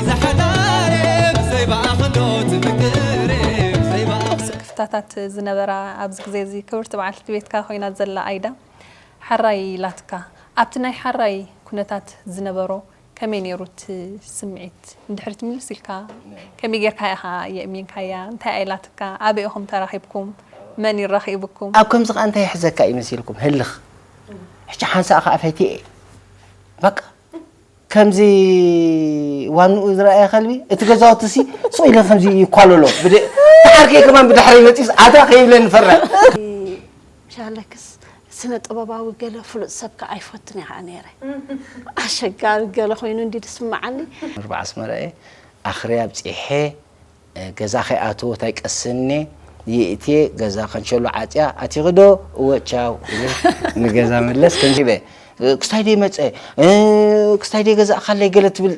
ዘይሓዳር ብዘይባኣ ክንዶ ትምክር ብዘይባኣ ስክፍታታት ዝነበራ ኣብዚ ግዜ እዚ ክብርቲ በዓልቲ ቤትካ ኮይና ዘላ ኣይዳ ሓራይ ኢላትካ። ኣብቲ ናይ ሓራይ ኩነታት ዝነበሮ ከመይ ነይሩ እቲ ስምዒት? ንድሕሪት ምልስ ኢልካ ከመይ ጌርካ ኢኻ የእሚንካያ? እንታይ ኢላትካ? ኣበይ ኢኹም ተራኺብኩም? መን ይራኺብኩም? ኣብ ከምዚ ከኣ እንታይ ይሕዘካ እዩ መሲልኩም ህልኽ። ሕጂ ሓንሳእ ከኣ ፈትየ በቃ ከምዚ ዋንኡ ዝረኣየ ከልቢ እቲ ገዛውቲ ሲ ሱቕ ኢለ ከምዚ ይኳለሎ። ብደ- ተዓርከይ ከማን ብድሕረይ መፂስ ኣታ ከይብለኒ ፈርሕ። ሻለክስ ስነ ጥበባዊ ገለ ፍሉጥ ሰብካ ኣይፈቱን እየ ከዓ ነይረ። ኣሸጋሪ ገለ ኮይኑ እንዲ ዝስምዓኒ። ርባ ኣስመራ እየ ኣኽርያ ኣብፂሐ ገዛ ከይኣትዎ እንታይ ቀስኔ ይእትየ ገዛ ከንሸሎ ዓፅያ ኣቲኺ ዶ እወ ቻው ኢለ ንገዛ መለስ ከምዚበ ክስታይ ደይ መፀ ክስታይ ደይ ገዛእካለይ ገለ ትብል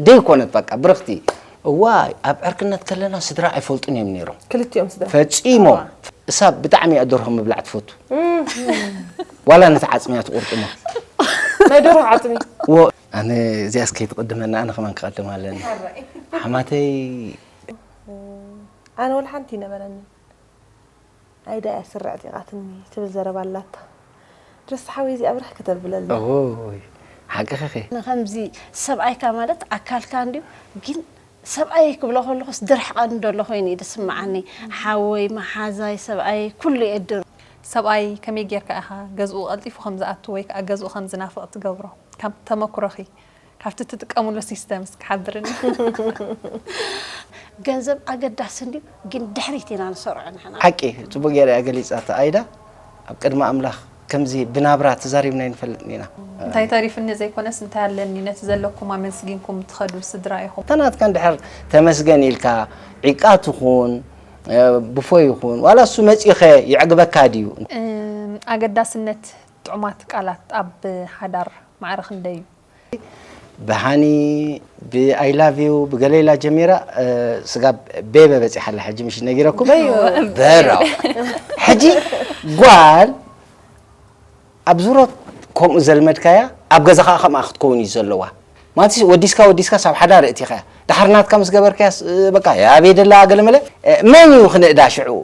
ደይኮነት በቃ ብርኽቲ እዋይ ኣብ ዕርክነት ከለና ስድራ ኣይፈልጡን እዮም ነይሮም ክልቲኦም ስድራ ፈፂሞም እሳ ብጣዕሚ እያ ደርሆ ምብላዕ ትፈቱ ዋላ ነቲ ዓፅሚ እያ ትቁርጥሞ ናይ ደርሆ ዓፅሚ ወ ኣነ እዚኣስ ከይትቅድመና ኣነ ከማን ክቀድም ኣለኒ ሓማተይ ኣነ ወላ ሓንቲ ይነበረኒ ኣይዳ እያ ስርዕ ጢቓትኒ ትብል ዘረባ ኣላታ ድረስ ሓወይ እዚኣ ብርሕ ከተብለልና ኦይ ሓቅኺ ኸ ንከምዚ ሰብኣይካ ማለት ኣካልካ እንድዩ ግን ሰብኣይ ክብሎ ከለኹስ ድርሕቐ እንደሎ ኮይኑ እዩ ዝስምዓኒ ሓወይ መሓዛይ ሰብኣይ ኩሉ የድር ሰብኣይ ከመይ ጌርካ ኢኻ ገዝኡ ቀልጢፉ ከም ዝኣቱ ወይ ከዓ ገዝኡ ከም ዝናፍቕ ትገብሮ? ካብ ተመኩሮኺ ካብቲ ትጥቀምሉ ሲስተም እስኪ ሓብርኒ። ገንዘብ ኣገዳሲ እንድዩ ግን ድሕሪት ኢና ንሰርዖ ንሕና ሓቂ ጽቡቅ ገይራ እያ ገሊጻታ ኣይዳ ኣብ ቅድሚ ኣምላኽ ከምዚ ብናብራ ተዛሪብና ይንፈልጥ ኢና እንታይ ተሪፍኒ ዘይኮነስ እንታይ ኣለኒ ነቲ ዘለኩም ኣመስጊንኩም ትኸዱ ስድራ ኢኹም እታ ናትካ እንድሕር ተመስገን ኢልካ ዒቃ ትኹን ብፎ ይኹን ዋላ እሱ መጺኸ ይዕግበካ ድዩ ኣገዳስነት ጥዑማት ቃላት ኣብ ሓዳር ማዕረ ክንደይ እዩ ብሃኒ ብ I love you ብገለ ኢላ ጀሚራ ስጋብ ቤበ በፂሓ ኣላ ሕጂ ምሽ ነጊረኩም በራው ሕጂ ጓል ኣብ ዙሮት ከምኡ ዘልመድካያ ኣብ ገዛ ከዓ ከምኣ ክትከውን እዩ ዘለዋ ማለት ወዲስካ ወዲስካ ሳብ ሓዳር እቲኻያ ዳሓር ናትካ ምስ ገበርካያ በቃ ያበይ ደላ ገለመለ መን እዩ ክንእዳ ሽዑ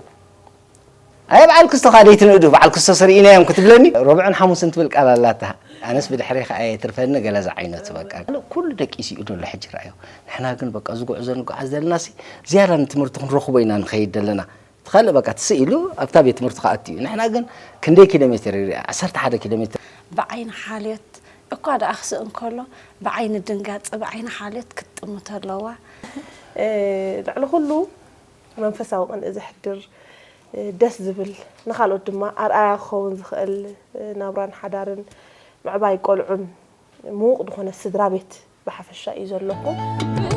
ኣይ በዓል ክስቶ ካደይ ትንእዱ በዓል ክስቶ ስርኢናዮም ክትብለኒ ሮብዕን ሓሙስን ትብል ቃል ኣላታ ኣነስ ብድሕሪ ከኣ የትርፈኒ ገለ ዝዓይነቱ በቃ ኩሉ ደቂሱ እዩ ደሎ ሕጂ ረኣዮ ንሕና ግን በቃ ዝጉዕዞ ንጓዓዝ ዘለና ሲ ዝያዳ ንትምህርቲ ክንረኽቦ ኢና ንኸይድ ዘለና ትኸልእ በቃ ትስእ ኢሉ ኣብታ ቤት ትምህርቲ ክኣቱ እዩ ንሕና ግን ክንደይ ኪሎ ሜትር ይርኢ ዓሰርተ ሓደ ኪሎ ሜትር ብዓይኒ ሓልዮት እኳ ደኣ ክስእ እንከሎ ብዓይኒ ድንጋጸ ብዓይኒ ሓልዮት ክትጥምቶ ኣለዋ ልዕሊ ኩሉ መንፈሳዊ ቅንኢ ዘሕድር ደስ ዝብል ንኻልኦት ድማ ኣርኣያ ክኸውን ዝኽእል ናብራን ሓዳርን ምዕባይ ቆልዑን ምዉቕ ዝኾነ ስድራ ቤት ብሓፈሻ እዩ ዘለኩም።